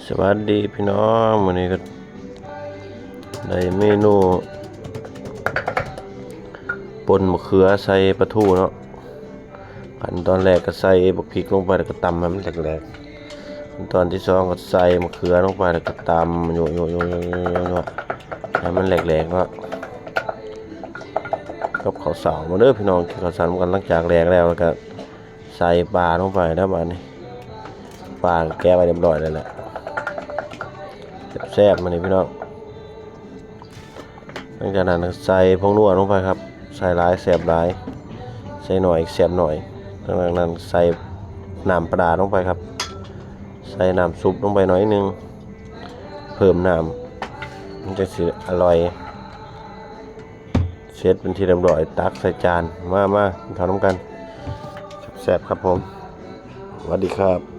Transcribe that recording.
ສະຫວັດດີພີ່ນ້ອງ ມື້ນີ້ກໍໄດ້ເມນູປົ່ນມະເຂືອໃສ່ປາທູເນາະ. ຂັ້ນຕອນແລກກໍໃສ່ບັກພິກລົງໄປ ແລ້ວກໍຕຳໃຫ້ມັນແຫຼກໆ. ຂັ້ນຕອນທີສອງກໍໃສ່ມະເຂືອລົງໄປ ແລ້ວກໍຕຳຍົວໆໆໆ ໃຫ້ມັນແຫຼກໆເນາະ. ກັບເຂົ້າເຊົ້າມາເດີພີ່ນ້ອງ ກິນເຂົ້າເຊົ້ານຳກັນ. ຫຼັງຈາກແລກແລ້ວ ແລ້ວກໍໃສ່ປາລົງໄປແລ້ວບາດນີ້ ປາກໍແກະໄວ້ຮຽບຮ້ອຍແລ້ວແຫຼະ. ແຊບໆ ມື້ນີ້ພີ່ນ້ອງ. ຫຼັງຈາກນັ້ນໃສ່ຜົງນົວລົງໄປຄັບ ໃສ່ຫຼາຍແຊບຫຼາຍ ໃສ່ໜ້ອຍແຊບໜ້ອຍ. ຫຼັງຈາກນັ້ນໃສ່ນ້ຳປາຫຼາລົງໄປຄັບ ໃສ່ນ້ຳຊຸບລົງໄປໜ້ອຍໜຶ່ງ ເພີ່ມນ້ຳ ມັນຈັ່ງຊິອະລ່ອຍ. ເສັດເປັນທີ່ຮຽບຮ້ອຍ ຕັກໃສ່ຈານ. ມາໆ ກິນເຂົ້ານຳກັນ ແຊບໆ ຄັບຜົມ. ສະຫວັດດີຄັບ.